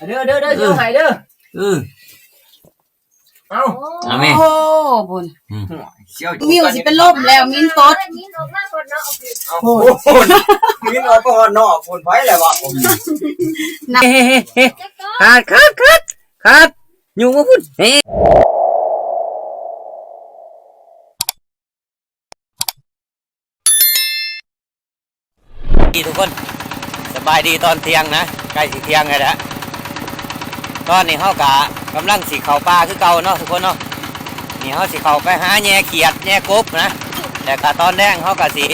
ເດີ ເດີ ເດີ ເອີ ຊິເອົາໃຫ້ເດີ ເອີ ເອົາ ເອົາແມ່ ໂອ້ ພຸ້ນ ອືມ ວິວຊິເປັນລົມແລ້ວ ມິນຕົດ ມິນອອກມາກ່ອນເນາະ ໂອ້ ໂອ້ ມິນອອກມາຮອດນອກພຸ້ນ ໄປແລ້ວວະ ເຮີ ເຮີ ເຮີ ເຮີ ຄັດ ຄັດ ຄັດ ຄັດ ຢູ່ບໍ່ພຸ້ນ ເຮີ ດີທຸກຄົນ ສະບາຍດີຕອນທ່ຽງນະ ໃກ້ຊິທ່ຽງແລ້ວແຫຼະ ຕອນນີ້ເຮົາກະກຳລັງຊິເຂົ້າປ່າຄືເກົ່າເນາະທຸກຄົນເນາະ ນີ້ເຮົາຊິເຂົ້າໄປຫາແຍ່ຂຽດແຍ່ກົບນະ ແລ້ວກະຕອນແລງເຮົາກະຊິ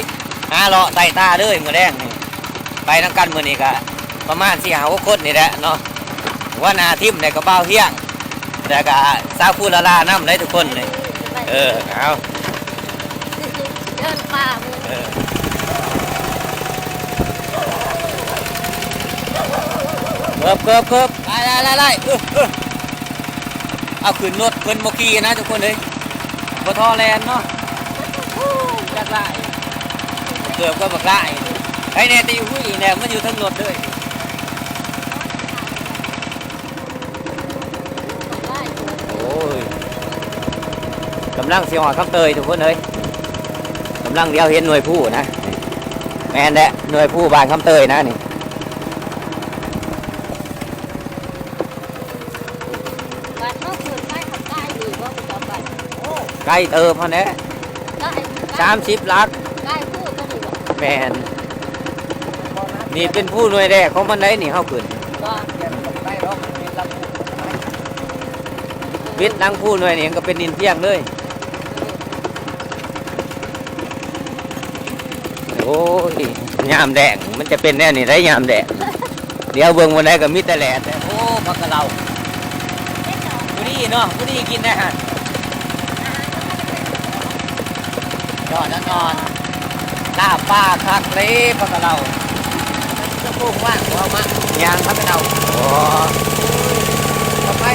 ຫາເລາະໄຕ່ຕາເລີຍມື້ແລງນີ້ ໄປນຳກັນມື້ນີ້ກະປະມານສີ່ຫ້າຫົກຄົນນີ້ແຫຼະເນາະ ຫົວໜ້າທີມແລ້ວກະບ່າວຮຽງ ແລ້ວກະສາວຄູລາລານຳເດ້ທຸກຄົນນີ້ ເອີ ເອົາ ເດີນປ່າເບິ່ງ ເອີ ເກີບ ເກີບ ເກີບ ໄລ່ ໄລ່ ໄລ່ ເອີ ເອີ ເອົາຂຶ້ນລົດເພິ່ນບໍ່ຂີ່ນະທຸກຄົນເອີຍ ບໍ່ທໍ່ແລ່ນເນາະ ຈັກຫຼາຍ ເກີບກໍບັກຫຼາຍ ໃຜແນ່ແຕ່ຢູ່ພຸ້ນອີກແລ້ວ ມັນຢູ່ເທິງລົດເລີຍ. ໂອ້ຍ ກຳລັງຊິຮອດຄຳເຕີຍທຸກຄົນເອີຍ ກຳລັງດຽວເຫັນໜ່ວຍພູນະ ແມ່ນແຫຼະ ໜ່ວຍພູບ້ານຄຳເຕີຍນະນີ້ ບ້ານເຮົາເກີດໄປທາງໃຕ້ນີ້ບໍ່ ປະຈຳບ້ານ ໂອ້ ໄກເຕີບຫັ້ນແຫຼະ ໄກ ສາມສິບຫຼັກ ໄກພູຕົວນີ້ບໍ່ ແມ່ນ ນີ້ເປັນພູໜ່ວຍແລກຂອງມັນໄດ໋ນີ້ ເຮົາຂຶ້ນ ບໍ່ ວິດຫຼັງພູໜ່ວຍນີ້ກໍເປັນດິນພຽງເລີຍ ໂອ້ຍ ຍາມແລ້ງມັນຈະເປັນແນວນີ້ໄດ໋ ຍາມແລ້ງ ດຽວເບິ່ງມື້ໃດກໍມີແຕ່ແດດ ໂອ້ ຜັກກະເຫຼົ່າ ພໍດີເນາະ ພໍດີກິນໄດ້ຫັ້ນ ຍອດອ່ອນໆ ລາບປາຄັກເລີຍ ຜັກກະເຫຼົ່າ ຈະປູກວ່າງບໍ່ເອົາມາ ຫຍັງຜັກກະເຫຼົ່າ ອໍ ເອົາໄປ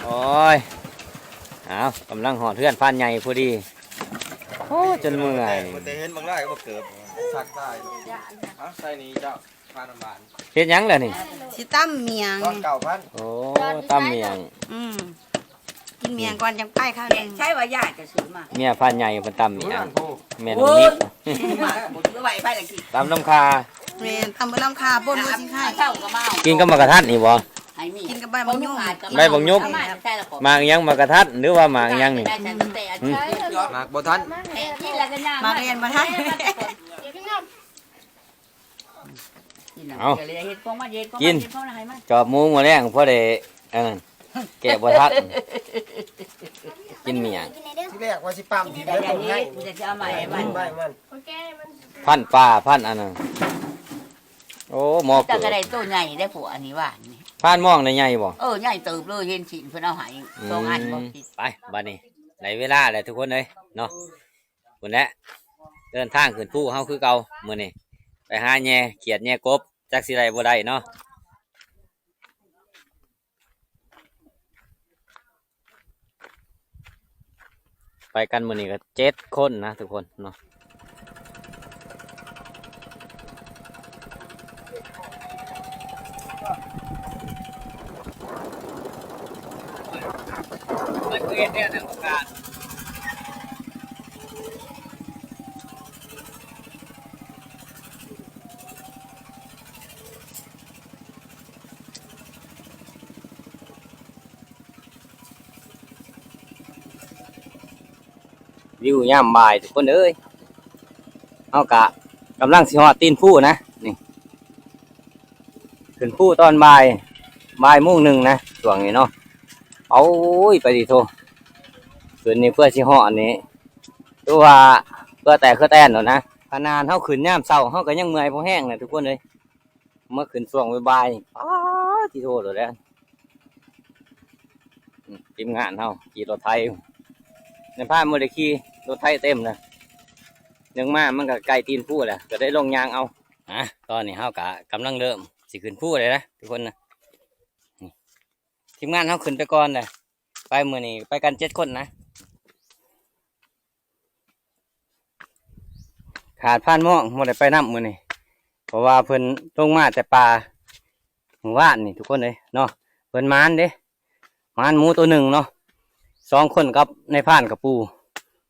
ໂອ້ຍ ອ້າວ ກຳລັງຮອດເຮືອນພານໃຫຍ່ພໍດີ ໂອ້ ຈົນເມື່ອຍ ແຕ່ເຫັນບັກຫຼາຍກໍບໍ່ເກີບ ສັກຕາຍ ເອົາໃສ່ນີ້ເຈົ້າ ພານ້ຳຫວານ ເຮັດຫຍັງລະນີ້ ຊິຕຳໝ້ຽງ ຕອນເກົ້າພັນ ໂອ້ ຕຳໝ້ຽງ ອືມ ກິນໝ້ຽງກ່ອນຈັ່ງໄປຄາວໜຶ່ງ ໃຊ້ວ່າຍາຍກໍຊື້ມາ ເມຍພານໃຫຍ່ເພິ່ນຕຳໝ້ຽງ ແມ່ນ ໂອ້ຍ ຕຳນ້ຳຂ່າ ແມ່ນ ຕຳເບິດນ້ຳຂ່າ ປົ່ນຫົວຊິງໄຄ ກິນກັບໝາກກະທັນນີ້ບໍ່ ກິນກັບໃບບັກຍົມ ໃບບັກຍົມ ໝາກຫຍັງ ໝາກກະທັນ ຫຼືວ່າໝາກຫຍັງນີ້ ໝາກບໍ່ທັນ ໝາກແລ່ນບໍ່ທັນ ເອົາ ກິນ ຈອບໝູມື້ແລງພໍໄດ້ອັນນັ້ນ ແກະບໍ່ທັນ ກິນໝ້ຽງ ທີແລກວ່າຊິປ້ຳຖິ້ມແລ້ວຕົ້ມໃຫ້ ພັນປາ ພັນອັນນັ້ນ ໂອ້ ໝໍເກີບ ແຕ່ກໍໄດ້ໂຕໃຫຍ່ໄດ້ພວກອັນນີ້ຫວານນີ້ ພານມອງໄດ້ໃຫຍ່ບໍ່ ເອີ ໃຫຍ່ເຕີບເລີຍ ເຫັນຊີ້ນເພິ່ນເອົາໃຫ້ ອືມ ສອງອັນບໍ່ ໄປ ບາດນີ້ ໄດ້ເວລາແລ້ວທຸກຄົນເອີຍເນາະ ພຸ້ນແຫຼະ ເດີນທາງຂຶ້ນພູເຮົາຄືເກົ່າມື້ນີ້ ໄປຫາແຍ່ຂຽດແຍ່ກົບ ຈັກຊິໄດ້ບໍ່ໄດ້ເນາະ ໄປກັນມື້ນີ້ກໍເຈັດຄົນນະທຸກຄົນເນາະ. ວິວຍາມບ່າຍທຸກຄົນເອີຍ ເຮົາກະກຳລັງຊິຮອດຕີນພູນະ ນີ້ ຂຶ້ນພູຕອນບ່າຍ ບ່າຍໂມງໜຶ່ງນະ ຊ່ວງນີ້ເນາະ. ໂອ້ຍ ໄປຕິໂທ ຂຶ້ນນີ້ເພື່ອຊິຮອດນີ້ ຄືວ່າເຫື່ອແຕກເຫື່ອແຕນໂລດນະ. ຂະໜາດເຮົາຂຶ້ນຍາມເຊົ້າ ເຮົາກໍຍັງເມື່ອຍພໍແຮງນະທຸກຄົນເອີຍ. ມາຂຶ້ນຊ່ວງບ່າຍໆ ປາ ຕິໂທໂລດແຫຼະ ອືມ ທີມງານເຮົາຂີ່ລົດໄຖ ນາຍພານບໍ່ໄດ້ຂີ່ ລົດໄຖເຕັມນະ ຍັງມາ ມັນກໍໃກ້ຕີນພູແຫຼະ ກໍໄດ້ລົງຍ່າງເອົາ. ອ່າ ຕອນນີ້ເຮົາກໍກຳລັງເລີ່ມຊິຂຶ້ນພູແລ້ວນະທຸກຄົນນະ ນີ້ ທີມງານເຮົາຂຶ້ນໄປກ່ອນເດ້ ໄປມື້ນີ້ໄປກັນເຈັດຄົນນະ ຂາດພານມອງບໍ່ໄດ້ໄປນຳມື້ນີ້ ເພາະວ່າເພິ່ນລົງມາແຕ່ປ່າມື້ວານນີ້ທຸກຄົນເອີຍເນາະ ເພິ່ນໝານເດ້ ໝານໝູໂຕໜຶ່ງເນາະ ສອງຄົນກັບນາຍພານກະປູ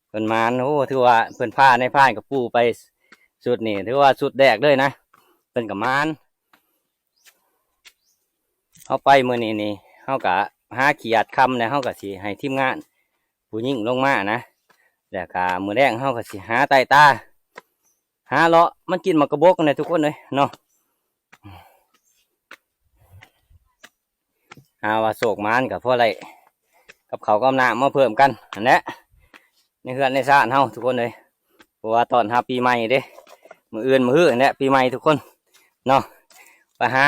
ເພິ່ນໝານ. ໂອ້ ຖືວ່າເພິ່ນພານາຍພານກະປູໄປຊຸດນີ້ ຖືວ່າຊຸດແລກເລີຍນະ ເພິ່ນກະໝານ. ເຮົາໄປມື້ນີ້ນີ້ ເຮົາກະຫາຂຽດຄ່ຳແລ້ວ ເຮົາກະຊິໃຫ້ທີມງານຜູ້ຍິງລົງມານະ ແລ້ວກະມື້ແລງເຮົາກະຊິຫາໄຕ່ຕາ ຫາເລາະມັນກິນໝາກກະບົກຫັ້ນແຫຼະທຸກຄົນເອີຍເນາະ. ຫາວ່າໂຊກໝານກໍພໍໄດ້ກັບເຂົ້າກັບນ້ຳມາເພີ່ມກັນຫັ້ນແຫຼະ ໃນເຮືອນໃນຊານເຮົາທຸກຄົນເອີຍ ເພາະວ່າຕ້ອນຮັບປີໃໝ່ເດ້ ມື້ອື່ນມື້ຮືຫັ້ນແຫຼະປີໃໝ່ທຸກຄົນເນາະ ໄປຫາ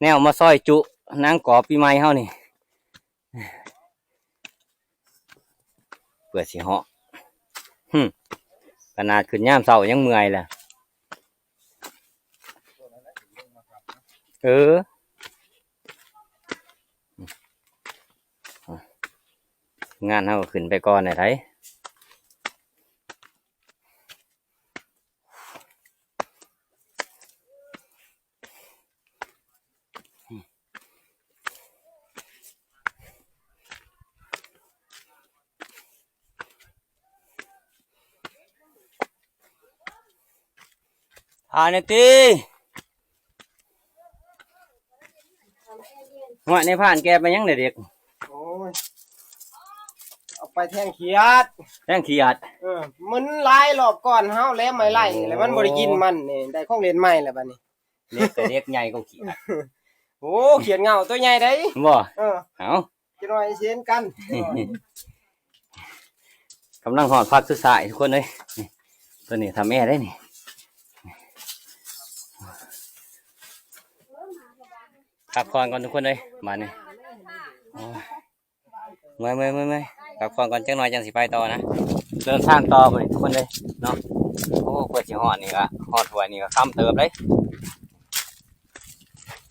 ແນວມາຊອຍຈຸໜັງກອບປີໃໝ່ເຮົານີ້. ເພື່ອຊິເຫາະ ຫຶ ຂະໜາດຂຶ້ນຍາມເຊົ້າຍັງເມື່ອຍແລ້ວ ເອີ ງານເຮົາກໍຂຶ້ນໄປກ່ອນແລ້ວໃດ. ອ່າ ນີ້ຕິ ຫ້ວຍ ນາຍພານແກໄປຫຍັງເດເດັກ? ໂອ້ຍ ເອົາໄປແທງຂຽດ ແທງຂຽດ ເອີ ມັນຫຼາຍລອບກ່ອນເຮົາແລ້ວ ໄມ້ໄລ່ນີ້ແຫຼະ ມັນບໍ່ໄດ້ກິນມັນນີ້ ໄດ້ຂອງຫຼິ້ນໃໝ່ແລ້ວບັດນີ້. ເດັກກໍເດັກໃຫຍ່ກວ່າຂຽດ ໂອ້ ຂຽດເຫງົ້າຕົວໃຫຍ່ໃດ໋ ບໍ່ ເອີ ເອົາ ຈັກໜ້ອຍຊິເຫັນກັນ. ກຳລັງຮອດພັກສຸດທ້າຍທຸກຄົນເອີຍ ນີ້ ຕົວນີ້ທຳແອໄດ້ນີ້ ພັກຜ່ອນກ່ອນທຸກຄົນເອີຍ ບາດນີ້ ໂອ້ຍ ເມື່ອຍໆໆໆ ພັກຜ່ອນກ່ອນຈັກໜ້ອຍຈັ່ງຊິໄປຕໍ່ນະ ເດີນທາງຕໍ່ບັດນີ້ທຸກຄົນເອີຍເນາະ. ໂອ້ ກວ່າຊິຮອດນີ້ກໍ ຮອດຫ້ວຍນີ້ກໍຄ່ຳເຕີບເດ້.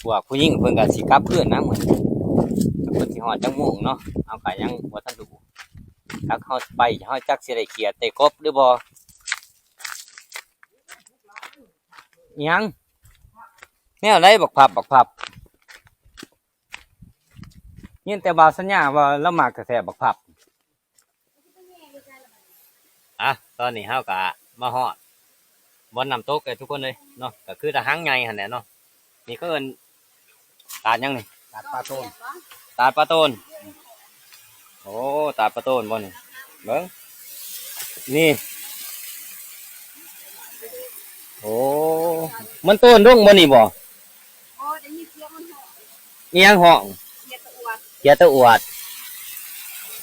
ພວກຜູ້ຍິງເພິ່ນກໍຊິກັບຄືນນະມື້ນີ້ ເພິ່ນຊິຮອດຈັກໂມງເນາະ ເຮົາກໍຍັງບໍ່ທັນຮູ້ ຈັກເຮົາໄປ ເຮົາຈັກຊິໄດ້ຂຽດໄດ້ກົບຫຼືບໍ່. ອີຫຍັງ ແນວໃດບັກພັບ ບັກພັບ? ຍິນແຕ່ບ່າວສັນຍາວ່າລາວມັກແທ້ໆ ບັກພັບ. ອ່ະ ຕອນນີ້ເຮົາກະມາຮອດບ່ອນນ້ຳຕົກແລ້ວທຸກຄົນເອີຍເນາະ ກະຄືຕາຫັງໃຫຍ່ຫັ້ນແຫຼະເນາະ. ນີ້ເຂົາເອີ້ນຕາດຫຍັງນີ້? ຕາດປາໂຕນ ຕາດປາໂຕນ. ໂອ້ ຕາດປາໂຕນບໍ່ນີ້? ເບິ່ງ ນີ້ ໂອ້ ມັນໂຕນດົງບໍ່ນີ້ບໍ່? ບໍ່ ໄດ້ຍິນສຽງມັນຮ້ອງ. ອີຫຍັງຮ້ອງ? ຂຽດຕະອວດ ຂຽດຕະອວດ.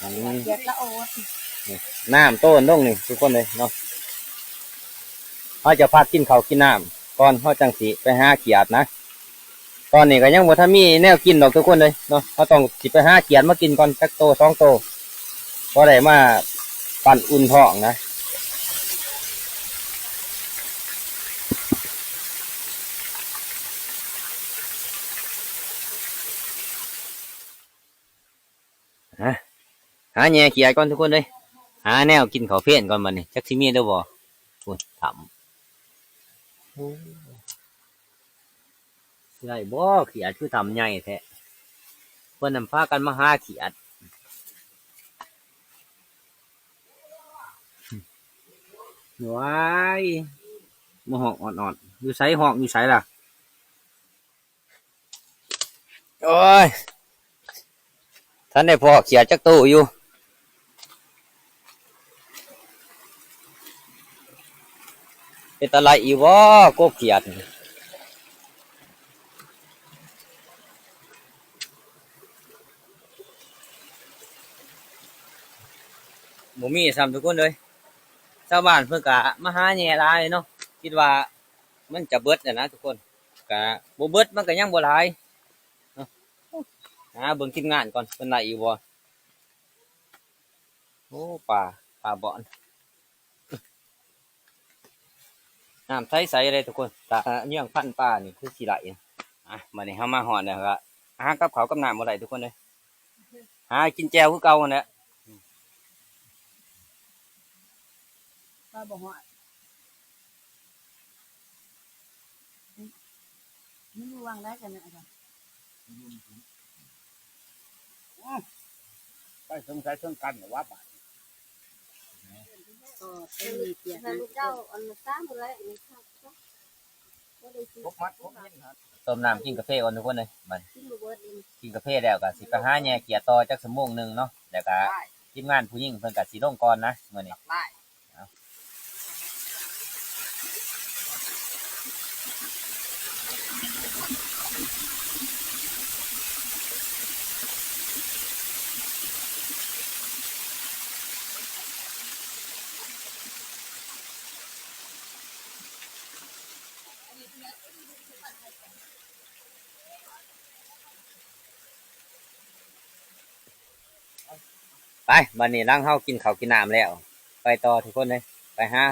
ອືມ ຂຽດຕະອວດ ນີ້ ນ້ຳໂຕນລົງນີ້ທຸກຄົນເອີຍເນາະ. ເຮົາຈະພັກກິນເຂົ້າກິນນ້ຳກ່ອນ ເຮົາຈັ່ງຊິໄປຫາຂຽດນະ. ຕອນນີ້ກໍຍັງບໍ່ທັນມີແນວກິນດອກທຸກຄົນເອີຍເນາະ ເຮົາຕ້ອງຊິໄປຫາຂຽດມາກິນກ່ອນ ຈັກໂຕສອງໂຕ ພໍໄດ້ມາປັ້ນອຸ່ນທ້ອງນະ. ຫາ ຫາແຍ່ຂຽດກ່ອນທຸກຄົນເອີຍ ຫາແນວກິນເຂົ້າເພນກ່ອນບັດນີ້ ຈັກຊິມີຫຼືບໍ່. ພຸ້ນ ຖ້ຳ ໂອ້ ຊິໄດ້ບໍ່ຂຽດ ຄືຖ້ຳໃຫຍ່ແທ້. ເພິ່ນນຳພາກັນມາຫາຂຽດ ວ້າຍ ມາຮ້ອງອອດໆ ຢູ່ໃສ ຮ້ອງຢູ່ໃສລະ? ໂອ້ຍ ທັນໄດ້ພໍ້ຂຽດຈັກໂຕຢູ່. ເປັນຕາໄລ່ອີ່ຫວໍ ກົບຂຽດ ບໍ່ມີຊ້ຳທຸກຄົນເອີຍ. ຊາວບ້ານເພິ່ນກະມາຫາແຍ່ຫຼາຍເນາະ ຄິດວ່າມັນຈະເບິດແລ້ວນະທຸກຄົນ. ກະບໍ່ເບິດ ມັນກະຍັງບໍ່ຫຼາຍ ຫາເບິ່ງທີມງານກ່ອນ ເພິ່ນໄດ້ຢູ່ບໍ່? ໂອ້ ປາ ປາບ່ອນ ນ້ຳໃສໆເດ້ທຸກຄົນ ຕາເຍືອງພັນປານີ້ຄືຊິໄຫຼ. ອ່ະ ບັດນີ້ເຮົາມາຮອດແລ້ວກໍຫາກັບເຂົ້າກັບນ້ຳບໍ່ໄດ້ທຸກຄົນເອີຍ ຫາກິນແຈ່ວຄືເກົ່າຫັ້ນແຫຼະ. ປາບໍ່ຮອດ ມັນຢູ່ຫວ່າງໃດກັນນະອາຈານ? ໄປສົງໄສເຖິງກັນວ່າບາດນີ້ ເຈົ້າອັນນັ້ນຊ້ຳເລີຍ ອັນນັ້ນຊ້ຳເລີຍ. ຕົ້ມນ້ຳກິນກາເຟກ່ອນທຸກຄົນເອີຍ ບັດ ກິນກາເຟແລ້ວກໍຊິໄປຫາແຍ່ຂຽດຕໍ່ຈັກຊົ່ວໂມງໜຶ່ງເນາະ ແລ້ວກໍທີມງານຜູ້ຍິງເພິ່ນກໍຊິລົງກ່ອນນະມື້ນີ້. ໄປ ບັດນີ້ຫຼັງເຮົາກິນເຂົ້າກິນນ້ຳແລ້ວ ໄປຕໍ່ທຸກຄົນເອີຍ ໄປຫາ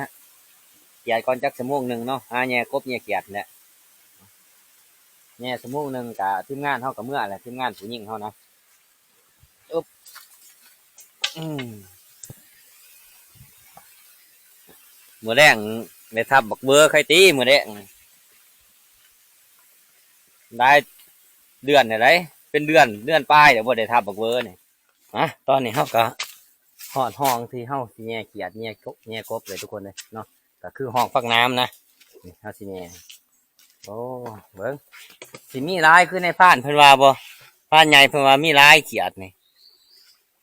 ຂຽດກ່ອນຈັກຊົ່ວໂມງໜຶ່ງເນາະ ຫາແຍ່ກົບແຍ່ຂຽດແຫຼະ ແຍ່ຊົ່ວໂມງໜຶ່ງກະທີມງານເຮົາກໍເມືອແຫຼະ ທີມງານຜູ້ຍິງເຮົານະ. ອຶບ ອືມ ມື້ແລງໄດ້ທັບບັກເບີໄຄຕີ ມື້ແລງ ຫຼາຍເດືອນແລ້ວໃດ໋ ເປັນເດືອນ ເດືອນປາຍແລ້ວບໍ່ໄດ້ທັບບັກເບີນີ້. ອ່ະ ຕອນນີ້ເຮົາກໍຮອດຮ່ອງທີ່ເຮົາຊິແຍ່ຂຽດ ແຍ່ກົບ ແຍ່ກົບເລີຍທຸກຄົນເລີຍເນາະ ກໍຄືຮ່ອງຝັກນ້ຳນະ ນີ້ເຮົາຊິແຍ່. ໂອ້ ເບິ່ງ ຊິມີຫຼາຍຄືໃນພານເພິ່ນວ່າບໍ່? ພານໃຫຍ່ເພິ່ນວ່າມີຫຼາຍຂຽດນີ້.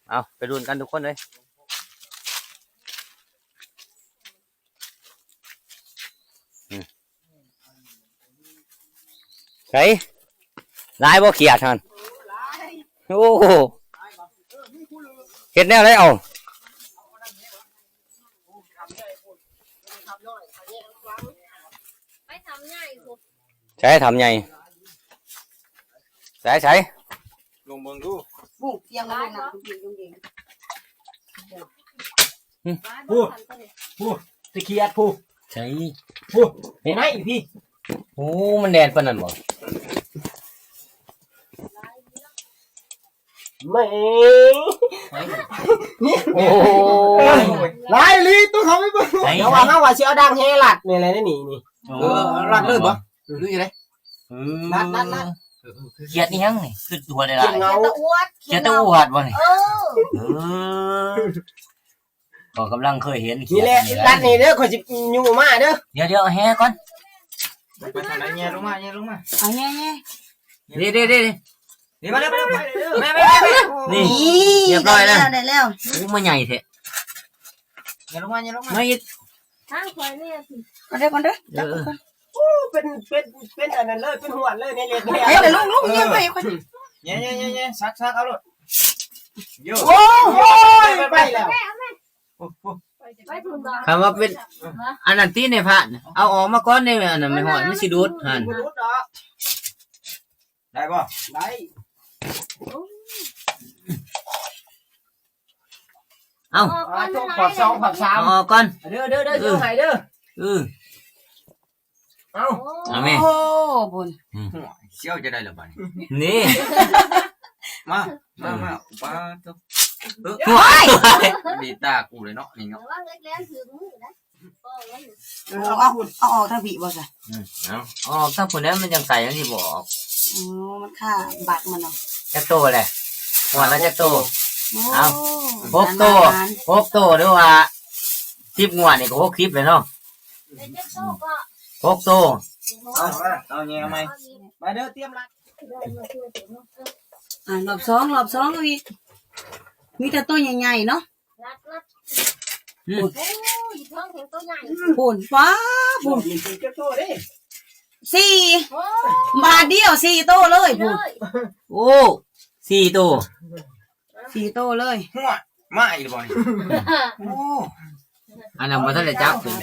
ເອົາ ໄປລຸ້ນກັນທຸກຄົນເອີຍ. ໃສ ຫຼາຍບໍ່ຂຽດຫັ້ນ? ໂອ້ ເຮັດແນວໃດເອົາ? ໄປທຳໃຫຍ່ພຸ້ນ ໃສທຳໃຫຍ່ ໃສ ໃສ ລົງເບິ່ງດູ. ປູກຕຽງມາລົງນະ ລູກເອງ ລູກເອງ ພຸ້ນ ພຸ້ນ ຊິຂຽດພຸ້ນ ໃສ ພຸ້ນ ເຫັນໄໝພີ້? ໂອ້ ມັນແລ່ນປານນັ້ນບໍ່? ແມ່ ນີ້ ໂອ້ ຫຼາຍອີ່ຫຼີ ໂຕເຂົາໄປເບິ່ງ ໃສ ເຮົາວ່າ ເຮົາວ່າຊິເອົາດາງແຫລັດນີ້ແຫຼະ ນີ້ ນີ້ ເອີ ລັດເລີຍບໍ່ ຫຼືຈັ່ງໃດ? ເອີ ລັດ ລັດ ລັດ ເອີ ຂຽດອີ່ຫຍັງນີ້? ຄືຕົວໄດ້ຫຼາຍ ຂຽດຕະອວດ ຂຽດຕະອວດບໍ່ນີ້? ເອີ ເອີ ຂ້ອຍກຳລັງເຄີຍເຫັນຂຽດນີ້ແຫຼະ ລັດນີ້ເດີ ຂ້ອຍຊິຍູ້ມາເດີ ດຽວໆ ເອົາແຫກ່ອນ ໄປທາງໃດ? ແຍ່ລົງມາ ແຍ່ລົງມາ ເອົາແຍ່ ແຍ່ ເດ້ໆໆ ນີ້ມາແລ້ວ ມາແລ້ວ ມາແລ້ວ ມາແລ້ວ ນີ້ ນີ້ ຮຽບຮ້ອຍແລ້ວ ໄດ້ແລ້ວ ໂອ້ ມາໃຫຍ່ແທ້ ແຍ່ລົງມາ ແຍ່ລົງມາ ມາອີກ ທາງຂ້ອຍນີ້ ກ່ອນເດີ ກ່ອນເດີ ເອີ ໂອ້ ເປັນ ເປັນ ເປັນອັນນັ້ນເລີຍ ເປັນຫວນເລີຍ ໃນເລັບ ເຮັດແລ້ວ ລຸງ ລຸງ ແຍ່ໄປ ແຍ່ ແຍ່ ແຍ່ ຊັກ ຊັກ ເອົາໂລດ ໂອ້ຍ ໄປ ໄປ ໄປແລ້ວ ໂອ້ ໂອ້ ໄປພຸ້ນບໍ່ ຄັນວ່າເປັນ ອັນນັ້ນຕິ ໃນພານ ເອົາອອກມາກ່ອນເດ້ ອັນນັ້ນແມ່ນຫອຍ ມັນຊິດູດຫັ້ນ ບໍ່ດູດດອກ ໄດ້ບໍ່? ໄດ້ ເອົາ ອອກກ່ອນ ອອກກ່ອນ ເດີ ເດີ ເດີ ເອີ ເອົາ ເອົາແມ່ ໂອ້ ບຸນ ອືມ ສຽວຈະໄດ້ລະບາດນີ້ ນີ້ ມາ ມາ ມາ ປາດໂທ້ ໂອ້ຍ ດີດຕາກູເລີຍເນາະ ນີ້ເນາະ ລະວັງເລັກແຫຼມຖືກມືນະ ເອົາ ເອົາ ເອົາອອກທາງພີ້ບໍ່ຊະ? ອືມ ເອົາ ອອກທາງພຸ້ນແຫຼະ ມັນຈັ່ງໃສ່ ມັນຊິບໍ່ອອກ ອໍ ມັນຄາບັດມັນເນາະ ຈັກໂຕແຫຼະ? ຮອດລະຈັກໂຕ? ໂອ້ ເອົາ ຫົກໂຕ ຫົກໂຕ ຫຼືວ່າສິບງວດນີ້ກໍຫົກສິບແລ້ວເນາະ ເປັນຈັກໂຕກໍ ຫົກໂຕ ເອົາ ເອົາ ແຍ່ໃໝ່ ມາເດີ ຕຽມລັດ ອ່າ ລອບສອງ ລອບສອງເອົາອີກ ມີແຕ່ໂຕໃຫຍ່ໆເນາະ ລັດ ລັດ ອືມ ໂອ້ຍ ເທິງເຫັນໂຕໃຫຍ່ ພຸ້ນ ປ້າ ພຸ້ນ ນີ້ຄືຈັກໂຕເດ້? ສີ່ ໂອ້ ບາດດຽວສີ່ໂຕເລີຍ ພຸ້ນ ເລີຍ ໂອ້ ສີ່ໂຕ ສີ່ໂຕເລີຍ ຫົວ ມາອີກແລ້ວບໍ່ນີ້? ໂອ້ ອັນນັ້ນບໍ່ທັນໄດ້ຈັບຂຶ້ນ ລ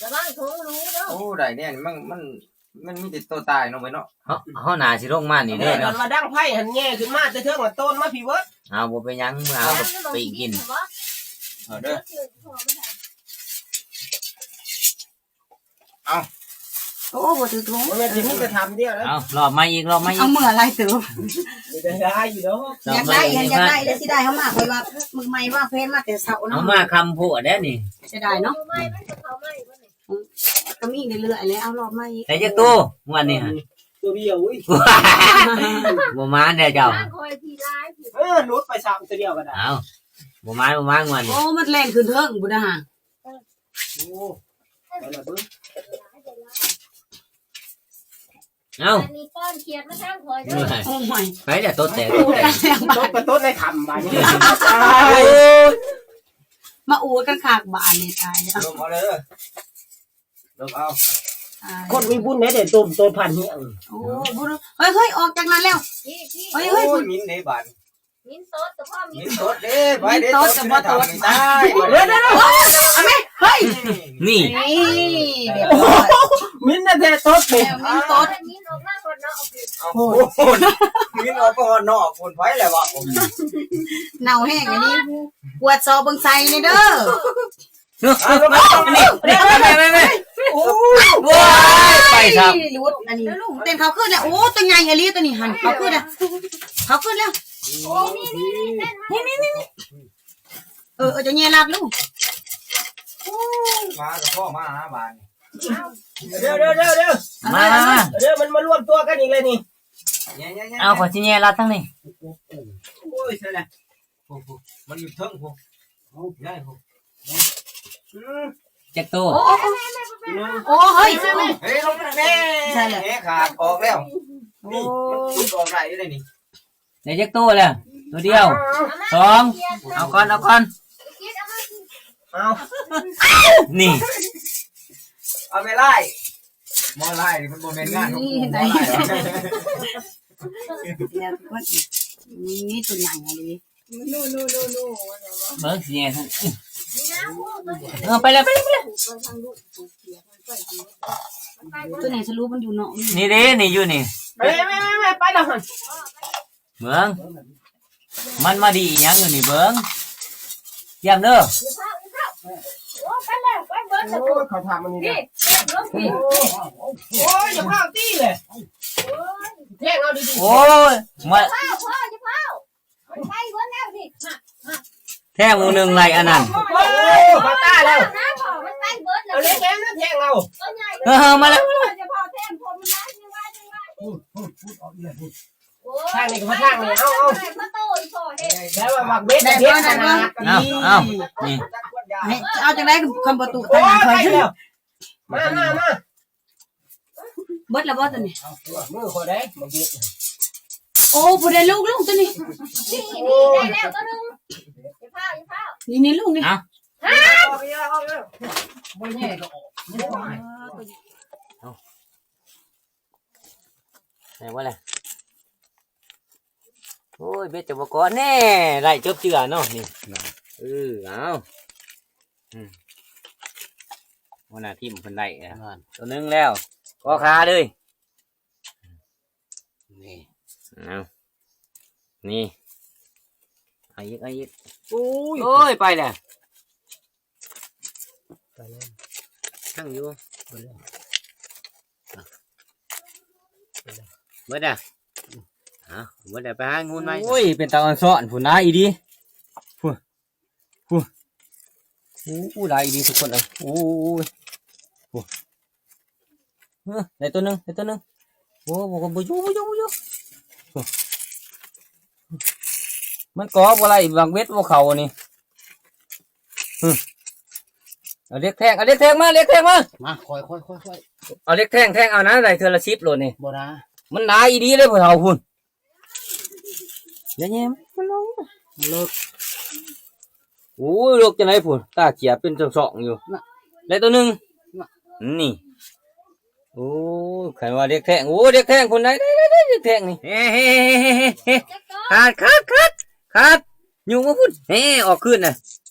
ະວັງຖົງຫຼູເດີ ໂອ້ ໄດ້ແນ່ ມັນ ມັນ ມັນມີແຕ່ໂຕຕາຍເນາະ ເອີຍເນາະ. ເຮົາ ເຮົາໜ້າຊິລົງມານີ້ເດ້ເນາະ. ເອີ ຄັນວ່າດັງໄຟຫັ້ນແຍ່ຂຶ້ນມາແຕ່ເທິງ ມັນໂຕນມາພີ້ເບິດ. ເອົາ ບໍ່ເປັນຫຍັງ ເອົາໄປປີ້ງກິນ. ເອົາເດີ ເອົາ ໂອ້ ບໍ່ຖືກຖົງ ບໍ່ແມ່ນຊິມີແຕ່ຖາມດຽວເດ້. ເອົາ ລອບມາອີກ ລອບມາອີກ. ເອົາເມືອຫຼາຍເຕີບ ໄດ້ຢູ່ດອກ. ຢາກໄດ້ ຢາກໄດ້ ແລ້ວຊິໄດ້ເຮົາມາ ຂ້ອຍວ່າມື້ໃໝ່ວາງແຜນມາແຕ່ເຊົ້າເນາະ. ເອົາມາຄ່ຳໂພດແດ່ນີ້ ເສຍດາຍເນາະ. ກະມີເລື້ອຍໆແຫຼະ. ເອົາລອບມາອີກ. ໄດ້ຈັກໂຕງວດນີ້ຫັ້ນ? ໂຕດຽວ. ອຸ້ຍ ບໍ່ມານແດ່ເຈົ້າ. ເອີ ຫຼຸດໄປສາມໂຕດຽວກໍໄດ້. ເອົ້າ ບໍ່ມານ ບໍ່ມານງວດນີ້. ໂອ້ ມັນແລ່ນຂຶ້ນເທິງພຸ້ນນະ. ໂອ້ ໄປລະເບິ່ງ. ເອົ້າ ອັນນີ້ປ້ອນຂຽດມາທາງຂ້ອຍເດີ. ໂອ້ຍ ໄປແລ້ວ ໂຕະແຕກ ໂຕະແຕກ. ຕົກກະຕົກໃນຖ້ຳບາດນີ້. ໂອ້ຍ ມາອູດກັນຄັກບາດນີ້ ຕາຍແລ້ວ. ລົມເອົາເດີ ລົມເອົາ. ຄົນມີບຸນແດ່ ໄດ້ຕົ້ມໂຕະພັນຮຽງ. ໂອ້ ເຮີ້ຍ ເຮີ້ຍ ອອກຈາກນັ້ນແລ້ວ. ເຮີ້ຍ ເຮີ້ຍ ໂອ້ຍ ມິນເດ້ບາດ. ມິນຕົດກະພໍ້ ມິນຕົດເດ້. ໄປເດ້ ຕົດກະບໍ່ຕົດ. ຕາຍ ເດີໆໆ ເອົາແມ່. ເຮີ້ຍ ນີ້ ນີ້ ນີ້ ໂອ້ໂຫ ມິນແທ້ໆ ຕົດເດ້. ມິນຕົດ ມິນອອກມາຮອດນອກ. ໂອ້ໂຫ ມິນອອກມາຮອດນອກພຸ້ນ. ໄປແລ້ວເວົ້າ ເນົ່າແຮງອັນນີ້. ກວດສອບເບິ່ງໃສ່ແດ່ເດີ. ເອົາລົງມາ ນີ້ ນີ້ ແມ່ ແມ່ ແມ່ ໂອ້ຍ ໄປຊະ ຫຼຸດອັນນີ້. ເຕັ້ນເຂົ້າຄືນແລ້ວ. ໂອ້ ໂຕໃຫຍ່ອີ່ຫຼີໂຕນີ້ຫັ້ນ. ເຂົ້າຄືນແລ້ວ ເຂົ້າຄືນແລ້ວ. ໂອ້ ນີ້ ນີ້ ນີ້ ນີ້ ເອີ ເອີ ເຈົ້າແຍ່ລັດລູກ. ມາກະພໍ້ມາຫາບາດນີ້. ເດີ ເດີ ເດີ ເດີ ມາ ມາ ມາ ເດີ ມັນມາລວມຕົວກັນອີກແລ້ວນີ້. ເອົາ ຂ້ອຍຊິແຍ່ລັດທາງນີ້. ໂອ້ຍ ໃສ່ແລ້ວ. ໂອ້ໂຫ ມັນຢູ່ເທິງພຸ້ນ. ເອົາ ຍ້າຍພຸ້ນ. ອືມ ຈັກໂຕ? ໂອ້ ໂອ້ ເຮີ້ຍ ເຮີ້ຍ ລົງມາແນ່. ໃສ່ແລ້ວ ແຫຂາດອອກແລ້ວ. ໂອ້ ນີ້ ມັນຂຸດອອກໄດ້ຢູ່ເດ້ນີ້. ໄດ້ຈັກໂຕແລ້ວ? ໂຕດຽວ ສອງ. ເອົາກ່ອນ ເອົາກ່ອນ. ເອົາ ນີ້ ເອົາແມ່ຫຼາຍ. ໝໍຫຼາຍນີ້ມັນບໍ່ແມ່ນງານຂອງກູ. ນີ້ ໝໍຫຼາຍຫວາ? ນີ້ໂຕໃຫຍ່ອີ່ຫຼີ. ໂນ ໂນ ໂນ ໂນ ເບິ່ງຊິແຍ່. ເອີ ໄປແລ້ວ ໄປແລ້ວ ໄປແລ້ວ. ໂຕນີ້ສະຫຼຸບມັນຢູ່ນອກນີ້. ນີ້ເດ້ ນີ້ຢູ່ນີ້. ໄປ ໄປ ໄປ ໄປແລ້ວຫັ້ນ. ເບິ່ງ ມັນມາດີອີ່ຫຍັງຢູ່ນີ້ເບິ່ງ. ຕຽມເດີ. ໂອ້ຍ ເຂົາຖາມອັນນີ້ນະ. ໂອ້ຍ ຢ່າພາວຕີເລີຍ. ໂອ້ຍ ແທງເອົາດີໆ. ໂອ້ຍ ມາ ຢ່າພາວ ພໍ່ ຢ່າພາວ. ມັນໄປເບິດແລ້ວນີ້. ແທງມື້ໜຶ່ງໄລ່ອັນນັ້ນ. ໂອ້ຍ ບາດຕາແລ້ວ. ມັນໄປເບິດແລ້ວ. ເອົາເຫຼັກແທງນະ ແທງເອົາ. ເອີ ມາແລ້ວ. ຢ່າພາວແທງ ພໍ່ມັນໄລ່ ໄວ ໄວ ໄວ. ທາງນີ້ກໍມາທາງນີ້ ເອົາ ເອົາ ແຕ່ວ່າບັກເບັດເດັດຂະໜາດ. ເອົາ ເອົາ ນີ້ ເອົາຈັ່ງໃດ ຄຳປະຕູທາງນັ້ນ. ມາ ມາ ມາ ເບິດແລ້ວບໍ່ຕົວນີ້? ມືຂ້ອຍໄດ້ ບັກເບັດ. ໂອ້ ບໍ່ໄດ້ລູກ ລູກຕົວນີ້. ນີ້ ນີ້ ໄດ້ແລ້ວຕົວໜຶ່ງ. ຢ່າພາວ ຢ່າພາວ. ນີ້ ນີ້ ລູກນີ້. ເອົາ ອອກແລ້ວ ອອກແລ້ວ. ບໍ່ແຍ່ກໍອອກ. ໄດ້ບໍ່ລະ? ໂອ້ຍ ເບັດຈະບໍ່ກ່ອນແນ່ ໄລ່ຈົບເຈື່ອເນາະນີ້. ເອີ ເອົາ ອືມ ຫົວໜ້າທີມເພິ່ນໄດ້ ນັ້ນ ຕົວໜຶ່ງແລ້ວ ກໍຄາເລີຍ. ນີ້ ເອົາ ນີ້ ເອົາອີກ ເອົາອີກ. ໂອ້ຍ ໂອ້ຍ ໄປແລ້ວ. ໄປແລ້ວ ຍັງຢູ່ ເບິດແລ້ວ ເບິດແລ້ວ ເບິດແລ້ວ. ເອົາ ເບິດແລ້ວ ໄປຫາງູນໃໝ່. ໂອ້ຍ ເປັນຕາອ່ອນຊ້ອນພຸ້ນນະ ອີ່ດີ ພຸ້ນ ພຸ້ນ. ໂອ້ ຫຼາຍອີ່ດີທຸກຄົນເອີຍ. ໂອ້ຍ ໂອ້ ເອີ ໄດ້ຕົວໜຶ່ງ ໄດ້ຕົວໜຶ່ງ. ໂອ້ ບໍ່ ບໍ່ຢູ່ ບໍ່ຢູ່ ບໍ່ຢູ່. ມັນກໍບໍ່ໄດ້ ບັກເບັດບໍ່ເຂົ້ານີ້. ເອົາເຫຼັກແທງ ເອົາເຫຼັກແທງມາ ເຫຼັກແທງມາ. ມາ ຄ່ອຍໆໆໆ. ເອົາເຫຼັກແທງ ແທງເອົານະ ໄດ້ເທື່ອລະສິບໂລດນີ້. ບໍ່ນະ ມັນໜາອີ່ດີເດ້ ຜູ້ເຖົ້າພຸ້ນ. ຢ່າແຍ່ ມັນລົງ ມັນເລິກ. ໂອ້ຍ ເລິກຈັ່ງໃດພຸ້ນ ຕາຂຽບເປັນຊ່ອງໆຢູ່. ນະ ໄດ້ຕົວໜຶ່ງ ນະ ນີ້. ໂອ້ຍ ຄັນວ່າເຫຼັກແທງ ໂອ້ຍ ເຫຼັກແທງພຸ້ນ ໄດ້ ໄດ້ ໄດ້ ໄດ້ ເຫຼັກແທງນີ້. ເຮ ເຮ ເຮ ເຮ ເຮ ຂາດ ຂາດ ຂາດ ຂາດ ຍຸງມາພຸ້ນ. ເຮ ອອກຄືນນະ.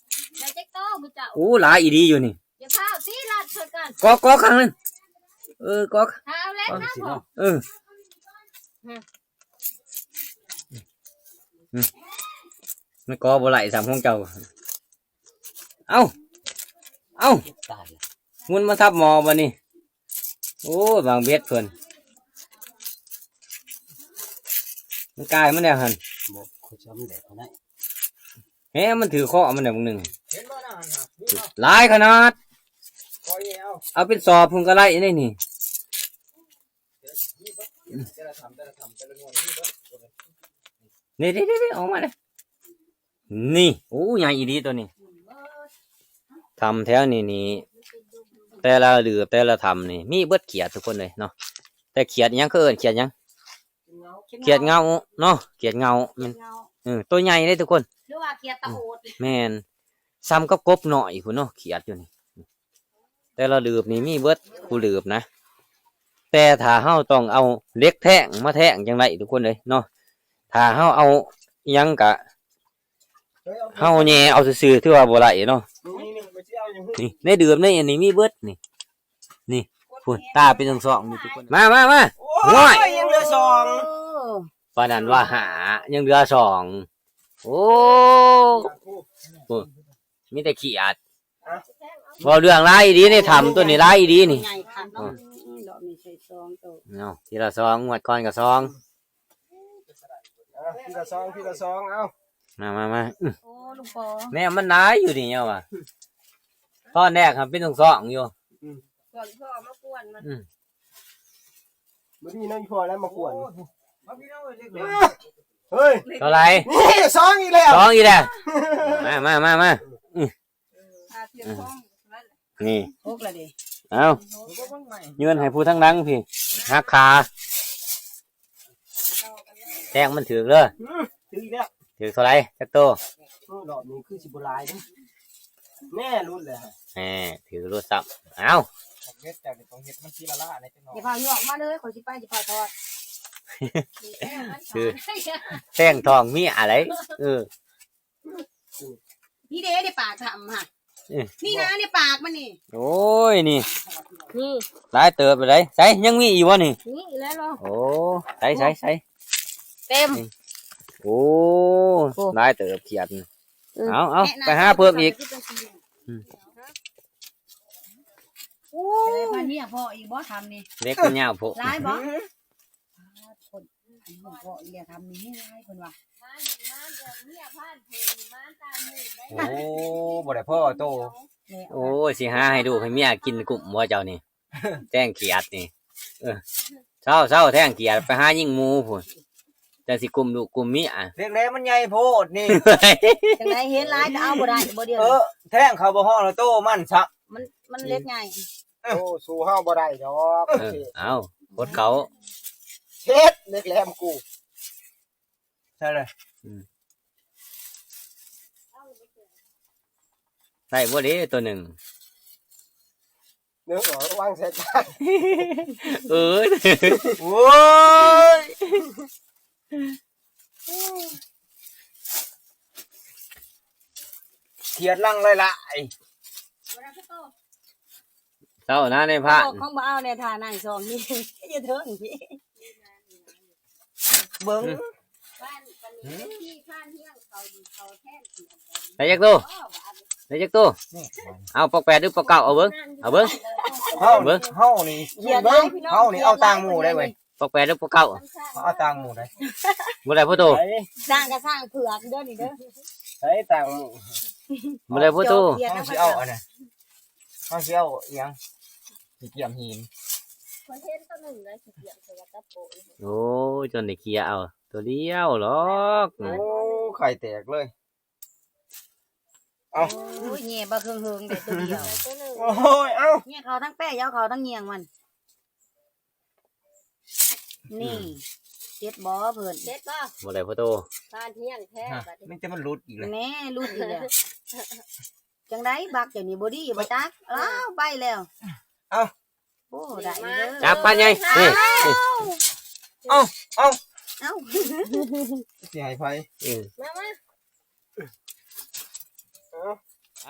ໄດ້ຈັກໂຕ ໝູ່ເຈົ້າ? ໂອ້ ຫຼາຍອີ່ດີຢູ່ນີ້. ຢ່າພາວຕີລາດເພິ່ນກ່ອນ ກໍ ກໍຄັ້ງໜຶ່ງ. ເອີ ກໍ ເອົາແລ້ວ ເອີ ອືມ ມັນກໍບໍ່ໄຫຼຊ້ຳຂອງເຈົ້າ. ເອົ້າ ເອົ້າ ຕາຍລະ ງຸ່ນມາທັບໝໍ້ບັດນີ້. ໂອ້ຍ ວາງເບັດເພິ່ນ ມັນກາຍມາແລ້ວຫັ້ນ. ບໍ່ ຂ້ອຍຈະເອົາມັນແດກເອົາໄດ້ ແຮງມັນຖືຄໍມັນແລ້ວບາງໜຶ່ງ ເຫັນບໍ່ນະຫັ້ນນະ ຫຼາຍຂະໜາດ. ເອົາເປັນສອບພຸ້ນກໍໄດ້ໃນນີ້. ນີ້ໆໆ ອອກມາເດ້ ນີ້. ໂອ້ ໃຫຍ່ອີ່ຫຼີໂຕນີ້. ຖ້ຳແຖວນີ້ນີ້ ແຕ່ລະລືບແຕ່ລະຖ້ຳນີ້ມີເບິດຂຽດທຸກຄົນເລີຍເນາະ. ແຕ່ຂຽດຫຍັງ ເຂົາເອີ້ນຂຽດຫຍັງ? ຂຽດເຫງົາເນາະ ຂຽດເຫງົາແມ່ນ. ເອີ ໂຕໃຫຍ່ເດ້ທຸກຄົນ ຫຼືວ່າຂຽດຕາໂອດ. ແມ່ນ ສ່ຳກັບກົບນ້ອຍພຸ້ນເນາະ ຂຽດຢູ່ນີ້. ແຕ່ລະລືບນີ້ມີເບິດຄູ່ລືບນະ ແຕ່ຖ້າເຮົາຕ້ອງເອົາເຫຼັກແທງມາແທງຈັ່ງໄດ້ທຸກຄົນເອີຍເນາະ. ຖ້າເຮົາເອົາຫຍັງກະ ເຮົາແຍ່ເອົາຊື່ໆ ຖືວ່າບໍ່ໄດ້ເນາະ. ນີ້ ໃນດື່ມໃນອັນນີ້ມີເບິດນີ້ ນີ້ ພຸ້ນ ຕາເປັນຊ່ອງໆ ນີ້ທຸກຄົນ. ມາ ມາ ມາ ໂອ້ຍ ໂອ້ຍ ຍັງເຫຼືອສອງ. ປານນັ້ນວ່າຫ້າ ຍັງເຫຼືອສອງ. ໂອ້ ໂອ້ ມີແຕ່ຂີ້ອາດ. ເວົ້າເລື່ອງຫຼາຍອີ່ຫຼີໃນຖ້ຳໂຕນີ້ ຫຼາຍອີ່ຫຼີນີ້. ໃຫຍ່ຄັກເນາະ ອືມ ດອກນີ້ໃສ່ສອງໂຕ. ເອົາ ທີລະສອງ ງວດກ່ອນກໍສອງ. ເອົາ ທີລະສອງ ທີລະສອງ ເອົາ ມາ ມາ ມາ. ອືມ ໂອ້ ລຸງປໍ ແນວມັນຫຼາຍຢູ່ນີ້ ເອົາວ່າ ຕອນແລກຫັ້ນເປັນຊ່ອງໆ ຢູ່. ອືມ ສ່ວນພໍ່ມາກວນມັນ. ອືມ ບໍ່ມີນຳພໍ່ແລ້ວມາກວນ. ໂອ້ຍ ມາພີ່ນ້ອງເອີຍ ເລັກນ້ອຍ. ເຮີ້ຍ ເທົ່າໃດ? ນີ້ ສອງອີກແລ້ວ ສອງອີກແລ້ວ. ມາ ມາ ມາ ມາ. ອືມ ຫ້າສິບສອງ ນີ້ ຫົກລະເດ. ເອົາ ໂຍນໃຫ້ຜູ້ທາງຫຼັງພີ້ ຫັກຂາ. ແທງມັນຖືກເດີ. ອືມ ຖືກອີກແລ້ວ. ຖືກເທົ່າໃດ? ຈັກໂຕ? ໂອ້ ດອກນີ້ຄືຊິບໍ່ຫຼາຍເດ້. ແນ່ ຫຼຸດແລ້ວ. ແນ່ ຖືກຫຼຸດຊ້ຳ. ເອົ້າ ເຮັດ ເຈົ້ານີ້ຕ້ອງເຮັດມັນທີລະລ້ານະຈັກໜ້ອຍ. ຢ່າພາຍອກມາເລີຍ ຂ້ອຍຊິໄປ ຢ່າພາທອດ. ຄືແທງທ້ອງເມຍອະໄລ. ເອີ ນີ້ເດ້ ໃນປາກຖ້ຳຫັ້ນ. ເອີ ນີ້ນະ ໃນປາກມັນນີ້. ໂອ້ຍ ນີ້ ນີ້ ຫຼາຍເຕີບເລີຍ. ໃສ ຍັງມີອີກບໍ່ນີ້? ມີອີກແລ້ວເນາະ. ໂອ້ ໃສ ໃສ ໃສ ເຕັມ. ໂອ້ ໂອ້ ຫຼາຍເຕີບຂຽດ. ເອີ ເອົາ ເອົາ ແນະນຳ ໄປຫາເພີ່ມອີກ. ອືມ ໂອ້ຍ ເລີຍມາເນຍພໍອີກບໍ່ ຖ້ຳນີ້ ເຫຼັກມັນຍາວໂພດ. ຫຼາຍບໍ່? ອືມ ຄົນ ອັນນີ້ກໍເອີຍ ທຳນີ້ງ່າຍເພິ່ນວ່າ. ໂອ້ ບໍ່ໄດ້ພໍໂຕ. ໂອ້ຍ ຊິຫາໃຫ້ລູກໃຫ້ເມຍກິນກຸ້ມບໍ່ເຈົ້ານີ້? ແທງຂຽດນີ້. ເອີ ເຊົາໆ ແທງຂຽດ ໄປຫາຍິງໝູພຸ້ນ ຈັ່ງຊິກຸ້ມລູກກຸ້ມເມຍ. ເລັກແລ້ວມັນໃຫຍ່ໂພດນີ້. ຈັ່ງໃດ ເຫັນຫຼາຍກໍເອົາບໍ່ໄດ້ ບໍ່ດຽວ. ເອີ ແທງເຂົາບໍ່ຮອດໂຕມັນຊະ ມັນ ມັນເລັກໃຫຍ່. ໂອ້ ສູ້ເຮົາບໍ່ໄດ້ດອກ. ເອີ ເອົາ ກົດເຂົາ ເຮັດເລັກແຫຼມກູ. ໃສ່ເລີຍ. ອືມ ໄດ້ບໍ່ເດ້ໂຕໜຶ່ງ? ເດີ ວາງໃສ່ຈານ. ເອີຍ ໂອ້ຍ ຂຽດຫຼັງຫຼາຍໆ. ເຈົ້ານະ ໃນພານ ຂອງບໍ່ເອົາແດ່ ທ່ານັ່ງສອງນີ້ ຢູ່ເທິງພີ້ ເບິ່ງ. ໄດ້ຈັກໂຕ? ໄດ້ຈັກໂຕ? ເອົາປອກແປດຫຼືປອກເກົ້າ? ເອົາເບິ່ງ ເອົາເບິ່ງ ເຮົາ ເບິ່ງ ເຮົານີ້ ເຮົານີ້ເອົາຕ່າງໝູ່ໄດ້ເວີຍ. ປອກແປດຫຼືປອກເກົ້າ? ເອົາຕ່າງໝູ່ໄດ້. ບໍ່ໄດ້ພໍໂຕ. ສ້າງກໍສ້າງເຜືອກເດີນີ້ເດີ. ໄດ້ຕ່າງໝູ່. ບໍ່ໄດ້ພໍໂຕ. ເຮົາຊິເອົາອັນນັ້ນ ເຮົາຊິເອົາອີ່ຫຍັງ? ຂີ້ກຽມຫີນ. ຄອນເທັນໂຕໜຶ່ງເລີຍ ຂີ້ກຽມໃສ່ກະໂປະ. ໂອ້ຍ ຈົນໄດ້ເຄຍເອົາໂຕດຽວດອກ. ໂອ້ ໄຂ່ແຕກເລີຍ. ເອົາ ໂອ້ຍ ແຍ່ບັກເຫິງໆ ໄດ້ໂຕດຽວ. ໂອ້ຍ ເອົາ ແຍ່ເຂົ້າທັງແປ້ ຢ່າເອົາເຂົ້າທັງຍ່ຽງມັນ. ນີ້ ເຈັບບໍ່ເພິ່ນ? ເຈັບບໍ່? ບໍ່ໄດ້ພໍໂຕ. ປານຮຽງແທ້ບັດນີ້ ມີແຕ່ມັນຫຼຸດອີກແລ້ວ. ແນ່ ຫຼຸດອີກແລ້ວ. ຈັ່ງໃດ ບັກເຈົ້ານີ້ບໍ່ດີບໍ່ຈັກ. ອ້າວ ໄປແລ້ວ. ເອົ້າ ໂອ້ ໄດ້ເດີ ຈັບປານໃຫຍ່. ນີ້ ເອົ້າ ເອົ້າ ເອົ້າ ຊິໃຫ້ໃຜ? ເອີ ມາ ມ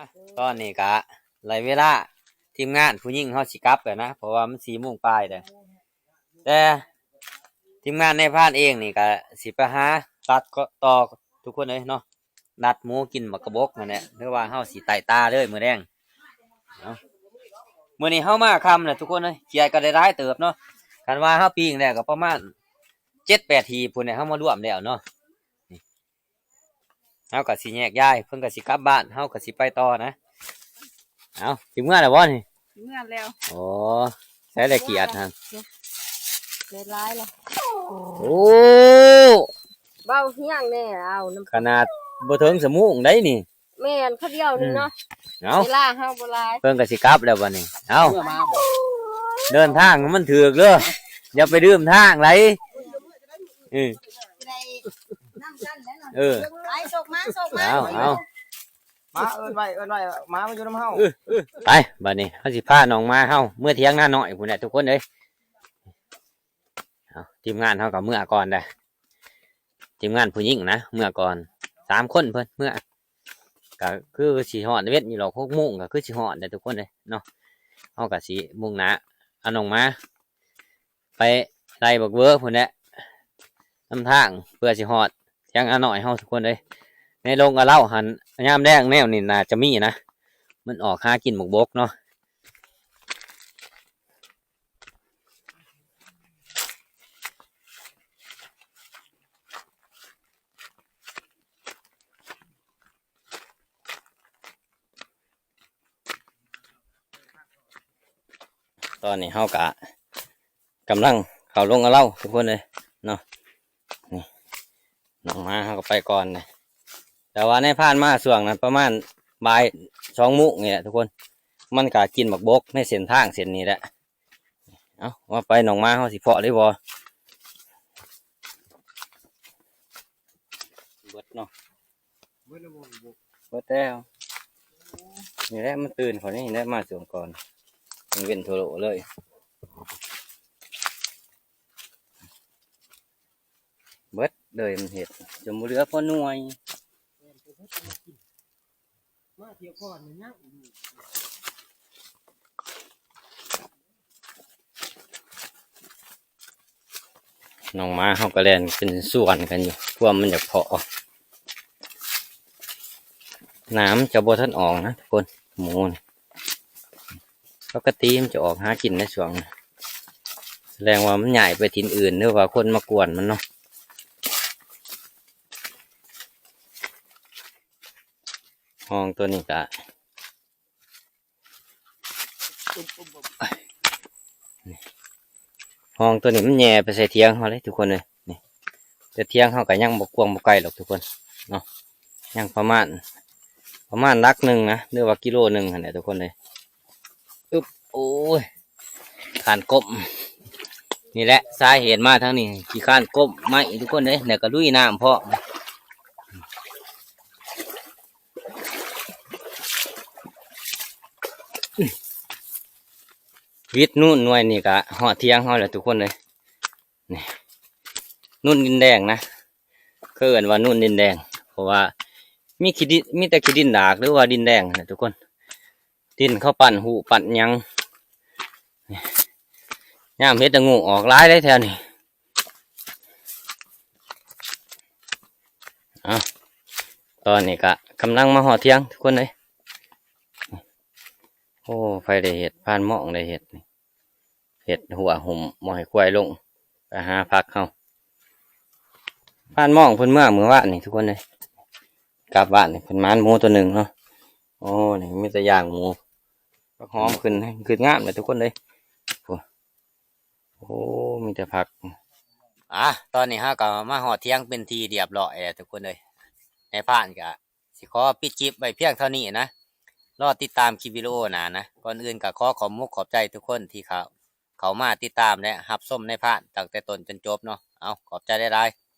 າ. ຕອນນີ້ກະໄດ້ເວລາ ເ ທີມງານຜູ້ຍິງເຮົາຊິກັບແລ້ວນະ ເພາະວ່າມັນສີ່ໂມງປາຍແລ້ວ. ແຕ່ທີມງານນາຍພານເອງນີ້ກໍຊິໄປຫາຕັດກໍຕໍ່ທຸກຄົນເອີຍເນາະ, ນັດໝູກິນໝາກກະບົກນັ້ນແຫຼະ ຫຼືວ່າເຮົາຊິໄຕ້ຕາເລີຍມື້ແລງ. ເອົາ ມື້ນີ້ເຮົາມາຄ່ຳແຫຼະທຸກຄົນເອີຍ, ຂຽດກໍໄດ້ຫຼາຍເຕີບເນາະ. ຄັນວ່າເຮົາປີ້ງແລ້ວກໍປະມານເຈັດແປດຫີບພຸ້ນແຫຼະ ເຮົາມາລວມແລ້ວເນາະ. ນີ້ ເຮົາກໍຊິແຍກຍ້າຍ, ເພິ່ນກໍຊິກັບບ້ານ, ເຮົາກໍຊິໄປຕໍ່ນະ. ເອົາ ຊິເມືອແລ້ວບໍ່ນີ້? ເມືອແລ້ວ. ໂອ້ ໃສແລ້ວຂຽດຫັ້ນ? ໄດ້ຫຼາຍແລ້ວ. ໂອ້ ເບົາຮຽງແດ່ ເອົານຳ ຂະໜາດບໍ່ເຖິງຊົ່ວໂມງໃດນີ້. ແມ່ນ ຄາວດຽວໜຶ່ງເນາະ. ເອົາ ເວລາເຮົາບໍ່ຫຼາຍ. ເພິ່ນກໍຊິກັບແລ້ວບັດນີ້. ເອົາ ເດີນທາງໃຫ້ມັນຖືກເດີ, ຢ່າໄປລືມທາງໃດ. ເອີ ເອີ ໄປ ໂຊກມາ ໂຊກມາ. ເອົາ ເອົາ ມາ ເອີ້ນໄວ້ ເອີ້ນໄວ້ ໝາມາຢູ່ນຳເຮົາ. ໄປ ບັດນີ້ເຮົາຊິພານ້ອງໝາເຮົາເມືອຖຽງນານ້ອຍພຸ້ນແຫຼະທຸກຄົນເອີຍ. ເອົາ ທີມງານເຮົາກໍເມືອກ່ອນເດ້, ທີມງານຜູ້ຍິງນະ ເມືອກ່ອນ ສາມຄົນເພິ່ນເມືອ. ກໍຄືຊິຮອດເວັນຢູ່ດອກ ຫົກໂມງກໍຄືຊິຮອດແລ້ວທຸກຄົນເອີຍເນາະ. ເຮົາກໍຊິມຸ່ງໜ້າເອົານ້ອງໝາໄປໄລ່ບັກເວີພຸ້ນແຫຼະ ນຳທາງ ເພື່ອຊິຮອດທຽງອານ້ອຍເຮົາທຸກຄົນເອີຍ. ໃນດົງອາເລົາຫັ້ນ ຍາມແລງແນວນີ້ໜ້າຈະມີນະ, ມັນອອກຫາກິນໝາກບົກເນາະ. ຕອນນີ້ເຮົາກະກຳລັງເຂົ້າລົງອາເລົາທຸກຄົນເອີຍເນາະ. ນີ້ ນ້ອງໝາເຮົາກໍໄປກ່ອນເດ້. ແຕ່ວ່າໃນຜ່ານມາຊ່ວງນັ້ນປະມານບ່າຍສອງໂມງນີ້ແຫຼະທຸກຄົນ, ມັນກໍກິນໝາກບົກໃນເສັ້ນທາງເສັ້ນນີ້ແຫຼະ. ເອົາ ວ່າໄປນ້ອງໝາເຮົາຊິເພາະໄດ້ບໍ່? ເບິດເນາະ. ເບິດແລ້ວບໍ່? ເບິດແລ້ວ. ນີ້ແຫຼະ ມັນຕື່ນເຂົານີ້ແຫຼະ ມາຊ່ວງກ່ອນ ຍັງເວັ້ນໂທໂລເລີຍ. ເບິດເລີຍ ມັນເຮັດຈົນບໍ່ເຫຼືອພໍໜ່ວຍ. ມາທ່ຽວກ່ອນຍັງຢູ່. ນ້ອງໝາເຮົາກໍແລ່ນຂຶ້ນສວນກັນຢູ່ ພວກມັນຢາກເພາະ. ໜາມຈະບໍ່ທັນອອກນະທຸກຄົນ, ໝູນີ້ ປົກກະຕິມັນຈະອອກຫາກິນໃນຊ່ວງນີ້, ສະແດງວ່າມັນຍ້າຍໄປຖິ່ນອື່ນ ຫຼືວ່າຄົນມາກວນມັນເນາະ. ຫ້ອງຕົວນີ້ກະ ຫ້ອງຕົວນີ້ມັນແຍ່ໄປໃສ່ຖຽງເຮົາເລີຍທຸກຄົນເອີຍ. ນີ້ ແຕ່ຖຽງເຮົາກໍຍັງບໍ່ກວ້າງບໍ່ໄກດອກທຸກຄົນເນາະ, ຍັງປະມານ ປະມານຫຼັກໜຶ່ງນະ ຫຼືວ່າກິໂລໜຶ່ງຫັ້ນແຫຼະທຸກຄົນເອີຍ. ອຶບ ໂອ້ຍ ຄານກົບ. ນີ້ແຫຼະສາເຫດມາທາງນີ້ ຂີ້ຄານກົບໄມ້ທຸກຄົນເອີຍ, ແລ້ວກໍລຸຍນ້ຳພ້ອມ. ວິດນູນໜ່ວຍນີ້ກະຮອດຖຽງເຮົາແລ້ວທຸກຄົນເອີຍ. ນີ້ ນູນດິນແດງນະ, ເຂົາເອີ້ນວ່ານູນດິນແດງ ເພາະວ່າມີຂີ້ດິນ ມີແຕ່ຂີ້ດິນດາກ ຫຼືວ່າດິນແດງນະທຸກຄົນ. ດິນເຂົາປັ້ນຫູປັ້ນຫຍັງ, ຍາມເຫັດລະໂງກອອກຫຼາຍເດ້ແຖວນີ້. ເອົາ ຕອນນີ້ກະກຳລັງມາຮອດຖຽງທຸກຄົນເອີຍ. ໂອ້ ໃຜໄດ້ເຮັດ ພານໝ້ອງໄດ້ເຮັດນີ້, ເຮັດຮົ້ວຫຸ້ມບໍ່ໃຫ້ຄວາຍລົງໄປຫາຜັກເຮົາ. ພານໝ້ອງເພິ່ນເມືອມື້ວານນີ້ທຸກຄົນເອີຍ, ກັບບ້ານນີ້ເພິ່ນໝານໝູຕົວໜຶ່ງເນາະ. ໂອ້ ນີ້ມີແຕ່ຢ່າງໝູ, ຜັກຫອມຂຶ້ນ ຂຶ້ນງາມເລີຍທຸກຄົນເອີຍ. ໂອ້ ໂອ້ ມີແຕ່ຜັກ. ອາ ຕອນນີ້ເຮົາກໍມາຮອດຖຽງເປັນທີ່ລຽບຮ້ອຍແລ້ວທຸກຄົນເອີຍ. ນາຍພານກໍຊິຂໍປິດຄລິບໄວ້ພຽງເທົ່ານີ້ນະ, ລໍຕິດຕາມຄລິບວິດີໂອໜ້ານະ. ກ່ອນອື່ນກໍຂໍຂອບມຸກຂອບໃຈທຸກຄົນທີ່ເຂົ້າ ເຂົ້າມາຕິດຕາມ ແລະ ຮັບຊົມນາຍພານຕັ້ງແຕ່ຕົ້ນຈົນຈົບເນາະ. ເອົາ ຂອບໃຈຫຼາຍໆ.